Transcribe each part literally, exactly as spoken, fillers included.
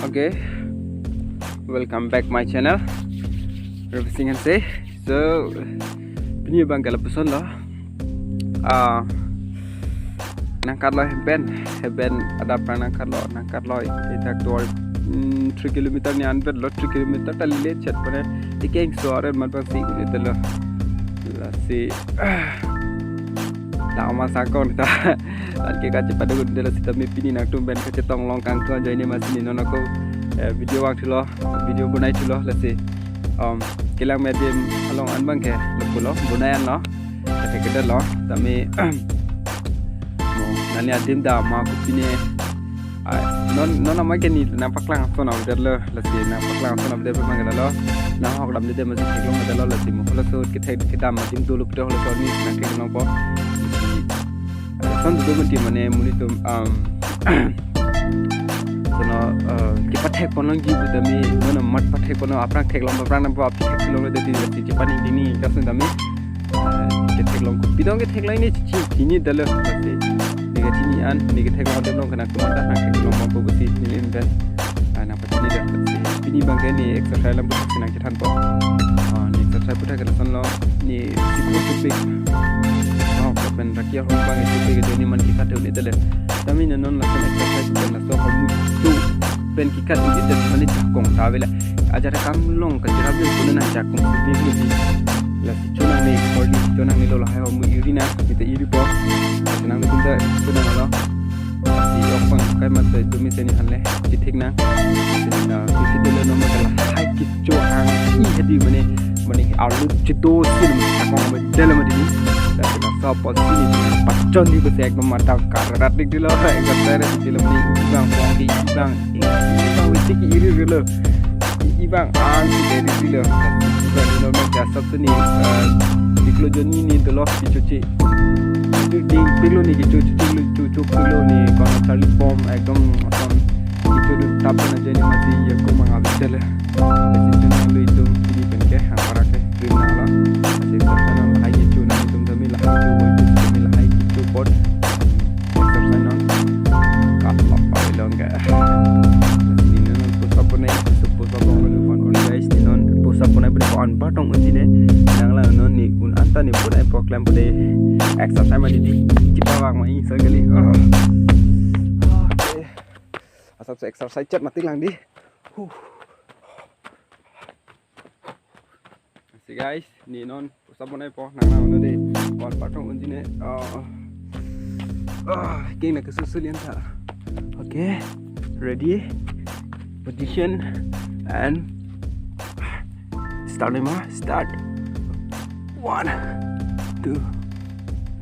Okay, welcome back my channel, Ravi Singh Hanse. So, pini abang ke lapuson lo. Ah, nangkatlo hempen, hempen adap ra nangkatlo, nangkatlo idak tor, hmm, three kilometer ni anvet lo, three kilometer ta lile chet pone, ikeng suaren mat bang si un-edetlo. Lasi, ah, lama sakon ta. Anke kachepaduk un-edetlo sitame pini nangtum pen kachetong long kangtung ajoine masi ne non ako, eh, video vangthulo, video bonaithulo, lasi, um, kelang medim along an bang ke lapulo, bonai anlo, kate kedetlo, tame, mo, nani adim da ma kopine, ah, non, non ama ke ne nangpaklang ason avedetlo, lasi nangpaklang ason avedet bang ke lalo, nanghok damde masi theklong avedet lo, lasi mo halaso kethek kedam adim dolo pute halaso ne nangtheklongpo. Lason dodun mati mane monit atum, um, sono, uh, kepathek ponlongji pu tame, mane mat pathek ponlo, aphrang theklong, aphrang nangpo, aphi theklonglo, dati dati chepaningding ni kasun tame, uh, ketheklong ko. Pidong ketheklong ne chi, chinidetlo, lasi ne kachini an, ne ketheklong atum along kena kumanta nangtheklong mampo pusi neli invest, uh, nangpachinidetlo. Pini bang ke ne exercise alam pusi nangchethanpo. Ah, ne exercise puthak ke lasonlo, ne siklo tupik. Oh, kapen raki ahong bang tupik ke ne man kikat un-edetlo. Tame ne non lason exercise pen laso ahormu chu pen kikat un-edet mane jakong ta avelo. Ajat akam along kachirap dun pune nangjakong tupik tupik. Lasi chonangne, early chonangnelo, lahai ahormu iri nang, kita iripo. Chonangne tum ta chonanglo. Lasi ok bang kai mat ta tumi seni hanle chithik nang. Na, sisi dolo nomor ke lahai kecho hang-i hedi mane, mane arlo chedo sin sakong me delo mane di. Lasi na sa pa sini pachon di bese ekdom mata karat dik dilo, ekdom tere dik dilo mane ibang pong ke ibang, ibang witi ke iri dilo. Ibang an si deri dilo. Ibang dilo me jasa tu ne, eh, siklo jonni ne dolo kechoche. Itu ding pilo ne kecho, kecho, kecho pilo ne kono charli bom ekdom ason kecho dun tap na jeni mati ya ko manga bisele. Besi tu nang lui tu ini pen ke hang para ke dream nanglo. Besi tu nang lahai kecho nang itum tame lahai kecho, woi tu tame lahai kecho pot. Exercise non. Kat lok pa ilong ke. Ini non push up bonai, push up bonai, bonai, bonai, guys. Ini non push up bonai, bonai, ko an batong un-e ne. Nanglang non ne un-anta ne bonai, program bonai. Exercise mati di, chipabang mai, sekali. Ah. Okay. Asap se exercise chet mati lang di. Huh. Si guys, ne non push up bonaipo, nanglang non de. Ko an batong un-e ne. Ah. Ah, keng na kesusulian ta. Okay, ready? Position and start, ma, start. One, two,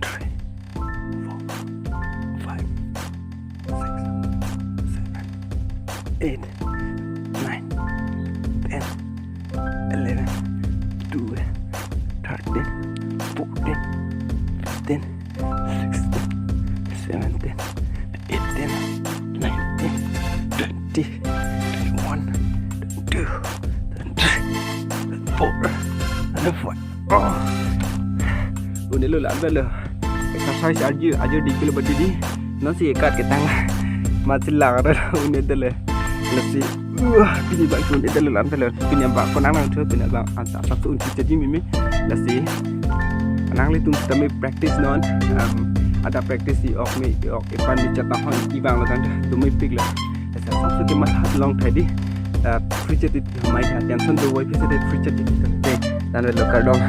three, four, five, six, seven, eight, nine, ten, eleven, twelve, thirteen, fourteen, fifteen, sixteen, seventeen, eighteen, nineteen, twenty, twenty-one, twenty-two, twenty-three, twenty-four, twenty-five. Oh. Un-elo la, un-elo. Exercise arju, arju di kilo bati di. Non si kat ketang la. Mati lang ada un-edetlo. Lasi, uh, pini bang un-edetlo, un-edetlo. Pini bang ko nangnangthu, pini bang anta satu un-e jadi mimi. Lasi, nanglitum sitame practice non. Um, ada practice i ok me, i ok ipan mi chatahon ibang lo kan tu mepiklo. Lasi, satu ke mat hat long thai di. Uh, free chat mai ha, tension do wai pisa de free chat di. Dan lo kardom.